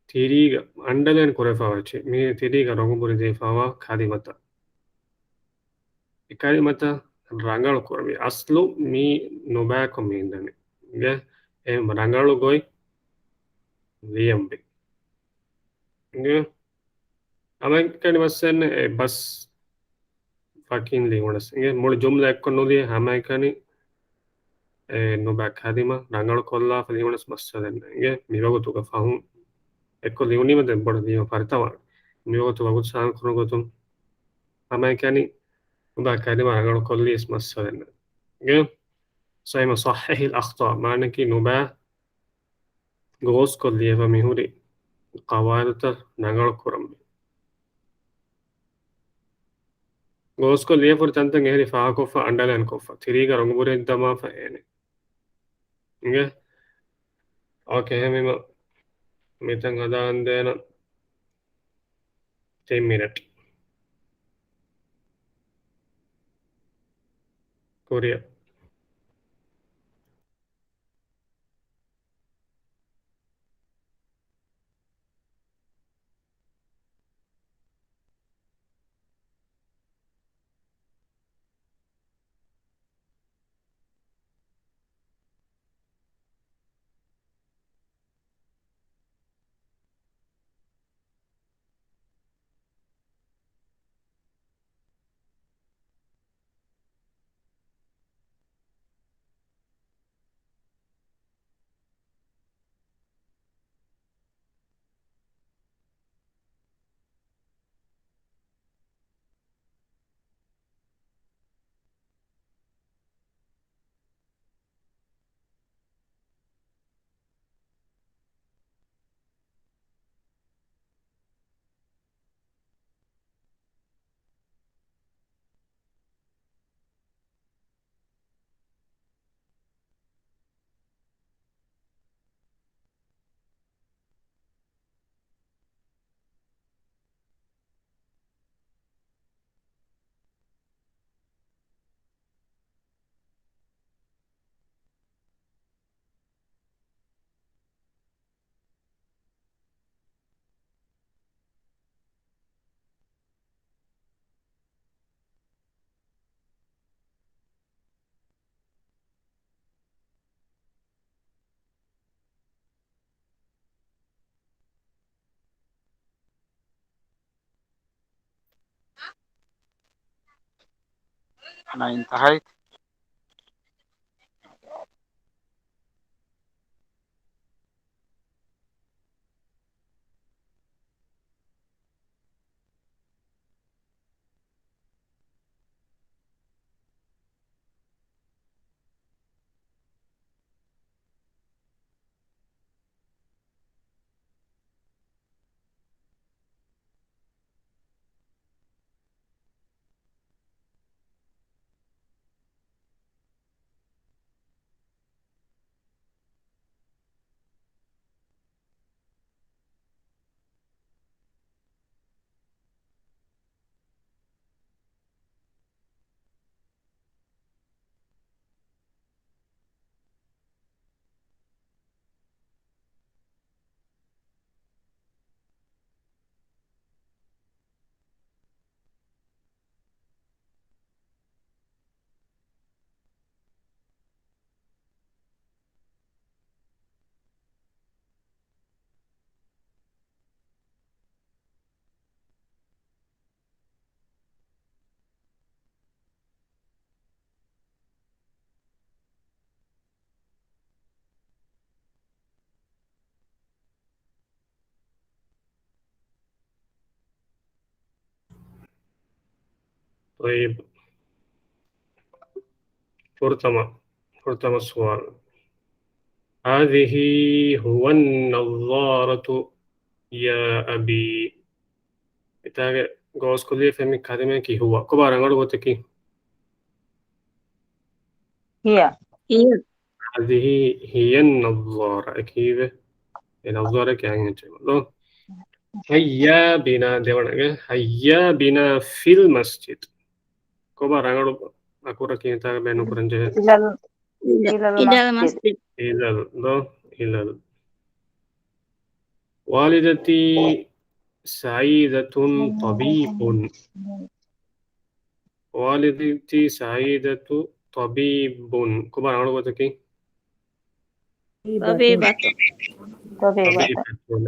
ތިރީގަ އަންޑަލައިން ކުރެފައިވާ އެއްޗެއް. މީ ތިރީގަ ރޮނގު ބުރި ދީފައިވާ ކަލިމަތައް. އެ ކަލިމަތައް ރަނގަޅު ކުރަން. މި އަސްލު މީ ނުބައިކޮށް މި އިންދަނީ. އެ ރަނގަޅު ގޮތް ލިޔަންވީ. އެ ހަމައެކަނި މައްސަލަ އެ ބަސް ވަކިން ލިޔުނަސް. އިނގޭ މުޅި ޖުމްލަ އެއްކޮށް ނުލިޔެ ހަމައެކަނި އެ ނުބައި ކަލިމަ ރަނގަޅު ކޮށްލާފަ ލިޔުނަސް މައްސަލަ ނެއް. އިނގޭ މިވަގުތުގަ ފަހުން އެއްކޮށް ލިޔުނީމަ ދެން ބޮޑަށް ލިޔުން ފަރިތަވާނެ. މިވަގުތު ވަގުތު ސާން ކުރުން ގޮތުން ހަމައެކަނި ނުބައި ކަލިމަ ރަނގަޅު ކޮށްލިޔަސް މައްސަލަ ނެއް. އިނގޭ ސައިމަ ޞައްޙިޙިލް އަޚްޠާ މާނައަކީ ނުބައި ގޯސްކޮށް ލިޔެފަ މިހުރި ޤަވާއިދުތައް ރަނގަޅު ކުރަންވީ. ގޯސްކޮށް ލިޔެފަ ހުރި ތަންތަން އެހެރީ ފާހަގަކޮށްފަ އަންޑަލައިން ކޮށްފަ ތިރީގަ ރޮނގު ބުރި ދަމާފަ އޭނެ. އިނގޭ؟ އޯކޭ، އެހެންވީމަ މިތަން ހަދާންދޭނަން ތިން މިނެޓް. ކުރިއަށް. ނައިން ތަހައި. ޠައްޔިބު. ފުރަތަމަ، ފުރަތަމަ ސުވާލު. هذه هو النظارة يا أبي. މިތާގެ ގޯސްކޮށްލި ފެންމި ކަލިމައަކީ ހުވަ. ކޮބާ ރަނގަޅު ގޮތަކީ؟ ހިޔަ. ހިޔަ. هذه هي النظارة. އެކީވެ އެ ނަޒާރަ ކިޔާ އިނގިރޭސި ދޯ؟ هيا بنا ދެވަނަގެ. هيا بنا في المسجد. ކޮބާ ރަނގަޅު އަކުރަކީ މިތާގަ ބޭނުން ކުރަން ޖެހޭ؟ إلى ال-، إلى المسجد. إلى ال-، ދޯ؟ إلى ال-. والدتي سعيدة طبيب. والدتي سعيدة طبيب. ކޮބާ ރަނގަޅު ގޮތަކީ؟ طبيبة. طبيبة.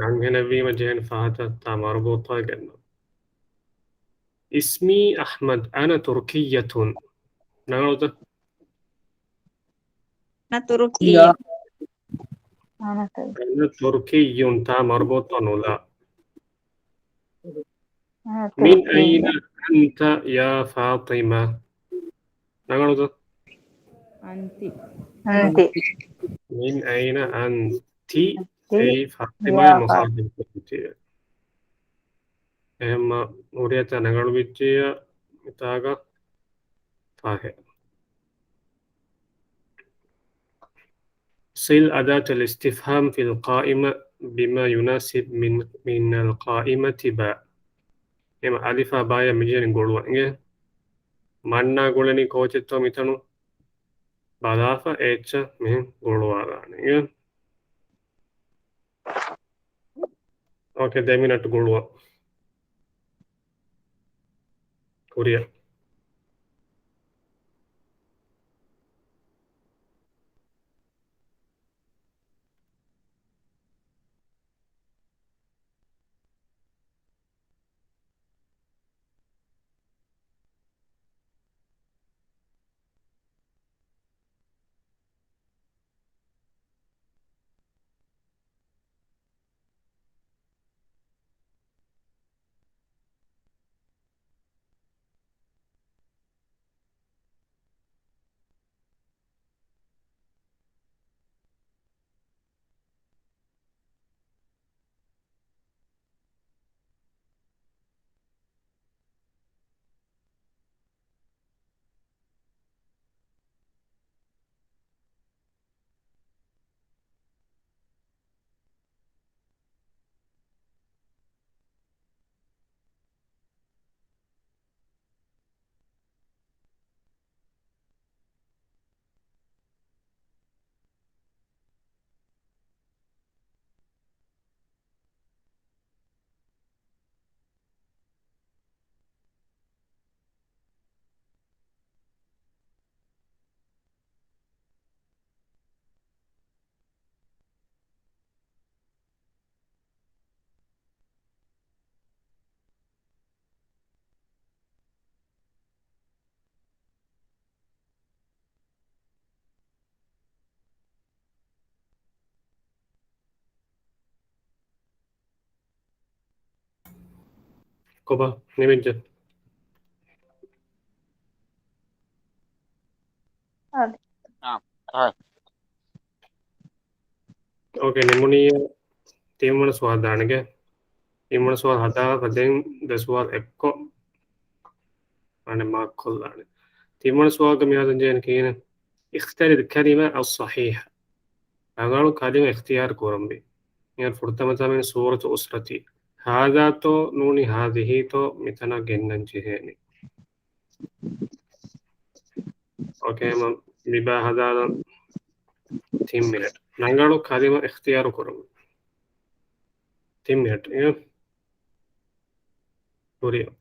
އަންހެނެއްވީމަ ޖެހޭނެ ފާހަތަށް ތާ މަރުބޫޠާ ގެންނަ. اسمي أحمد، أنا تركية. ރަނގަޅުތަ؟ أنا تركي. أنا تركي، ތާ މަރުބޫޠާ ނުލާ. من أين أنت يا فاطمة؟ ރަނގަޅުތަ؟ أنت. أنت. من أين أنت؟ އެއީ ފާޠިމާއާ މުޚާޠަބު ކުރަން ޖެހޭ. އެހެންމަ ހުރިހާ ތަނެއް ރަނގަޅު ވެއްޖިއްޔާ މިތާގަ ފާހެ. صل أداة الاستفهام في القائمة بما يناسب من، من القائمة با. އެމަ އަލިފާ ބާޔާ މިޖެހެނީ ގުޅުވަން އިނގޭ. މަންނާ ގުޅެނީ ކޯޗެއްތޯ މިތަނު ބަލާފަ އެއްޗެއް މިހެން ގުޅުވާލާނެ އިނގޭ. އޯކޭ، ދެ މިނެޓް ގުޅުވަން. ކުރިއަށް. ކޮބާ ނިމިއްޖެ؟ އާ. އާ. އޯކޭ، ނިމުނީ ތިންވަނަ ސުވާލު ދާނެގެ. ތިންވަނަ ސުވާލު ހަދާފަ ދެން ދެ ސުވާލު އެއްކޮށް އަނެއް މާކް ކޮށްލާނެ. ތިންވަނަ ސުވާލުގަ މިހާތަން ޖެހޭނެ ކިހިނެއް؟ اختر الكلمة الصحيحة. ރަނގަޅު ކަލިމަ އިޚްތިޔާރު ކުރަންވީ. މިހާރު ފުރަތަމަ ތަމްރީނު ސޫރަތު އުސްރަތީ. ހާޒާތޯ ނޫނީ ހާޒިހީތޯ މިތަނަށް ގެންނަން ޖެހޭނީ. އޯކޭ، މަ މިބާ ހަދާލަން ތިން މިނެޓް. ރަނގަޅު ކަލިމަ އިޚްތިޔާރު ކުރަމު. ތިން މިނެޓް. އިނގޭ. ކުރިއަށް.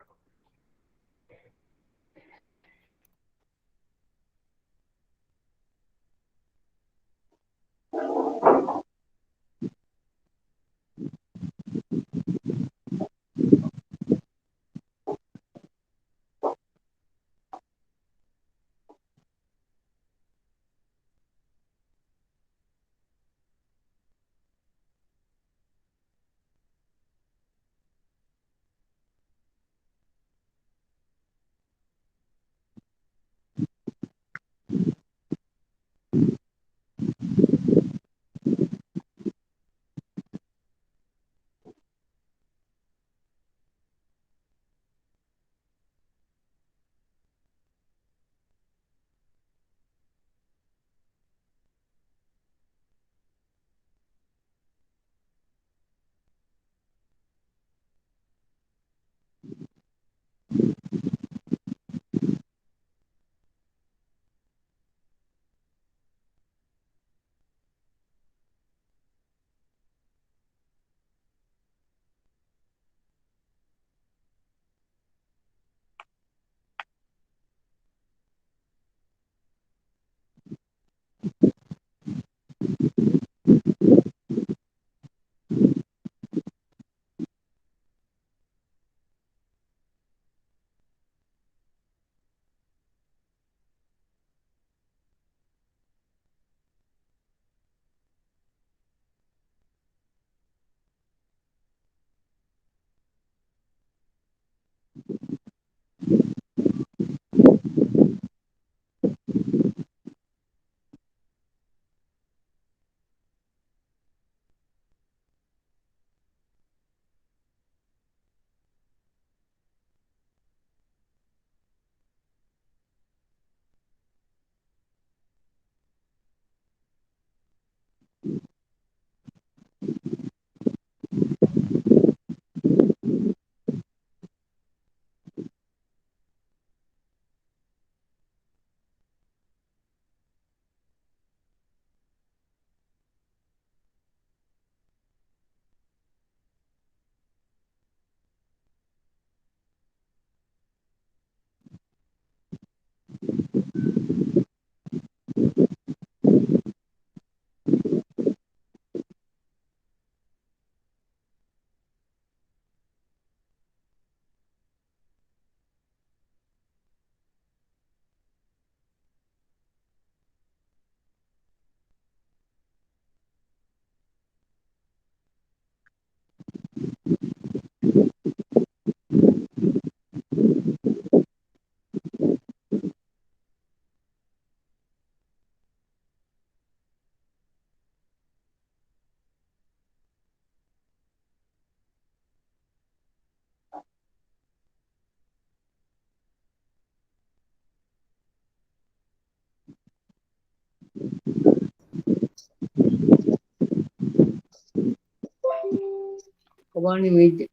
ވާނީ ވެއްޖެ.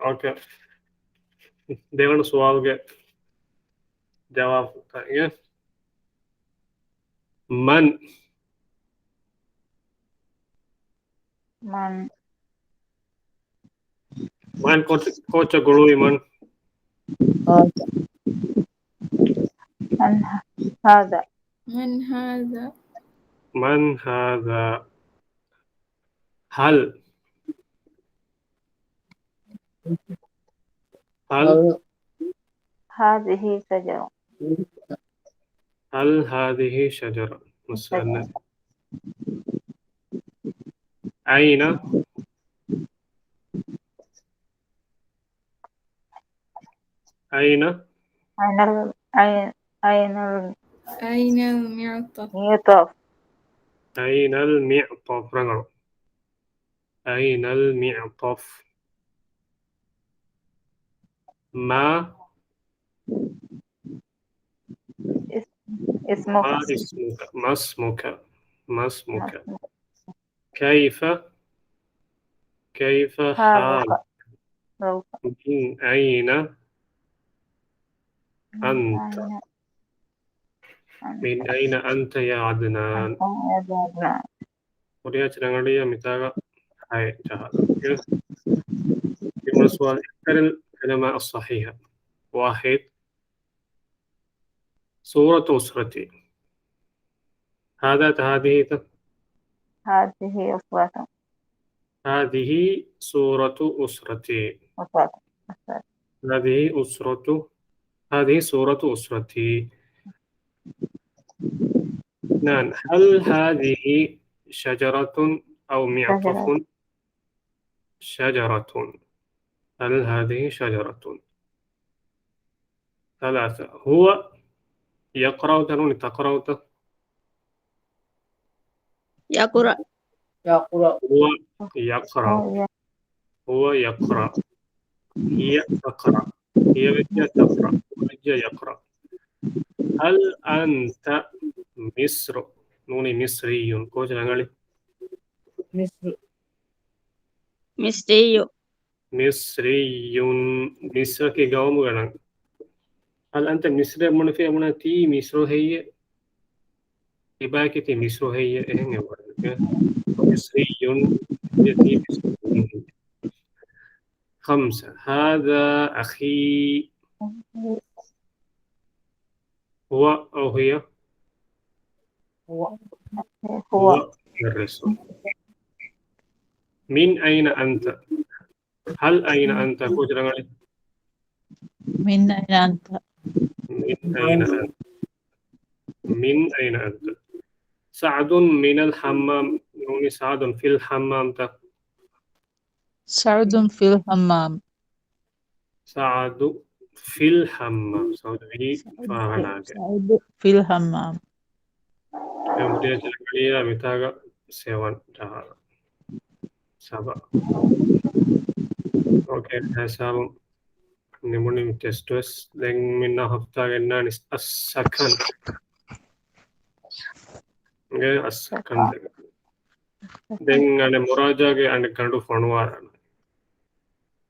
އޯކޭ. ދެވަނަ ސުވާލުގެ ޖަވާބު ކައިގެ. މަން. މަން. މަން ކޯޗަށް، ކޯޗަށް ގުޅުވީ މަން. ހާދަ. މަން ހާ-، ހާދަ. މަން ހާދަ. މަން ހާދަ. ހަލް. ހަލް. ހާދިހީ ޝަޖަރަ. ހަލް ހާދިހީ ޝަޖަރަ. މުސަންނަ. އައިނަ. އައިނަ. އައިނަލް، އައި-، އައިނަލް. އައިނަލް މިޢްޠަފް. މިޢްޠަފް. އައިނަލް މިޢްޠަފް ރަނގަޅު. އައިނަލް މިޢްޠަފް. މާ. އިސް-، އިސްމުކަ. މާ އިސްމުކަ. މާ އިސްމުކަ. މާ އިސްމުކަ. ކައިފަ، ކައިފަ ހާލުކަ. ހާލުކަ. މިން އައިނަ މިން އައިނަ. މިން އައިނަ އަންތަ ޔާ ޢަދްނާން. އަންތަ ޔާ ޢަދްނާން. ކުރިޔާ ޗިރަނގަޅިއަށް މިތާގަ ހައެއް ޖަހާލަ. ތިންވަނަ ސުވާލު، އިޚްތަރިލް ކަލިމާ އައްޞަޙީޙަ. ވާޙިދު. ސޫރަތު އުސްރަތީ. ހާދާތަ ހާދިހީތަ؟ ހާދިހީ އުސްރަތު. ހާދިހީ ސޫރަތު އުސްރަތީ. އުސްރަތު. އުސްރަތު. ހާދިހީ އުސްރަތު. ހާދިހީ ސޫރަތު އުސްރަތީ. ނާން. ހަލް ހާދިހީ ޝަޖަރަތުން އައު މިޢްޠަފުން؟ ޝަޖަރަތުން. ޝަޖަރަތުން. ހަލް ހާދިހީ ޝަޖަރަތުން؟ ތަލާސަ. ހުވަ ޔަޤްރަޢުތަ ނޫނީ ތަޤްރަޢުތަ؟ ޔަޤްރަޢު. ޔަޤްރަޢު. ހުވަ ޔަޤްރަޢު. ހުވަ ޔަޤްރަޢު. ހިޔަ ތަޤްރަޢު. ހިޔަ ވެއްޖެ ތަޤްރަޢު. ހުވަ ވެއްޖެ ޔަޤްރަޢު. ހަލް އަންތަ މިޞްރު. ނޫނީ މިޞްރިއްޔުން. ކޯޗެއް ރަނގަޅީ؟ މިޞްރު. މިޞްރިއްޔު. މިޞްރިއްޔުން، މިޞްރަކީ ގައުމުގެ ނަން. ހަލް އަންތަ މިޞްރިއްޔުން ބުނެފި އެބުނާ ތީ މިޞްރު ހެއްޔޭ؟ ތިބާކީ ތީ މިޞްރު ހެއްޔޭ؟ އެހެން އެބުނާ. މިޞްރިއްޔުން ތީ މިޞްރު ހެއްޔޭ؟ ޚަމްސަ. ހާޛާ އަޚީ. ހުވަ އައު ހިޔަ؟ ހުވަ. ހުވަ. ހުވަ. މުދައްރިސު. މިން އައިނަ އަންތަ؟ ހަލް އައިނަ އަންތަ؟ ކޯޗެއް ރަނގަޅީ؟ މިން އައިނަ އަންތަ؟ މިން އައިނަ އަން-، މިން އައިނަ އަންތަ؟ ސަޢުދުން މިނަލް ޙައްމާމް، ނޫނީ ސަޢުދުން ފިލް ޙައްމާމްތަ؟ ސަޢުދުން ފިލް ޙައްމާމް. ސަޢުދު ފިލް ޙައްމާމް. ސަޢުދު ވީ ސަޢުދު ފިލް، ފާޚާނާގައި. ސަޢުދު ފިލް ޙައްމާމް. އެ މުދިޔަ ޗިރަނގަޅިއާ މިތާގަ ސެވަން ޖަހާލަ. ސަބަ. އޯކޭ، ހިސާބު ނިމުނީ ޓެސްޓް ވެސް. ދެން މިންނާ ހަފްތާ ގެންނާނީ އައްސަކަން. އޭ، އައްސަކަން. ދެން އަނެއް މުރާޖާގެ އަނެއް ގަނޑު ފޮނުވާލާނަން.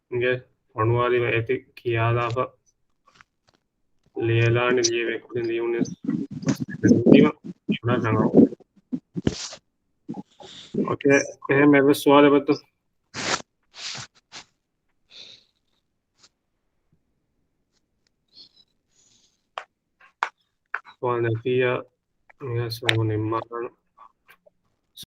އިނގޭ، ފޮނުވާލީމަ އޭތި ކިޔާލާފަ ލިޔެލާނެ ލިޔެވޭ ކުދިން ލިޔުނެސް ލިޔުނީމަ އިބްރާ ރަނގަޅު. އޯކޭ، އެހެން އެއްވެސް ސުވާލެއް އެބައޮތްތަ؟ ސުވާލު ނެތިއްޔާ، މިހާ ސުވާލު ނިންމާލާނަން.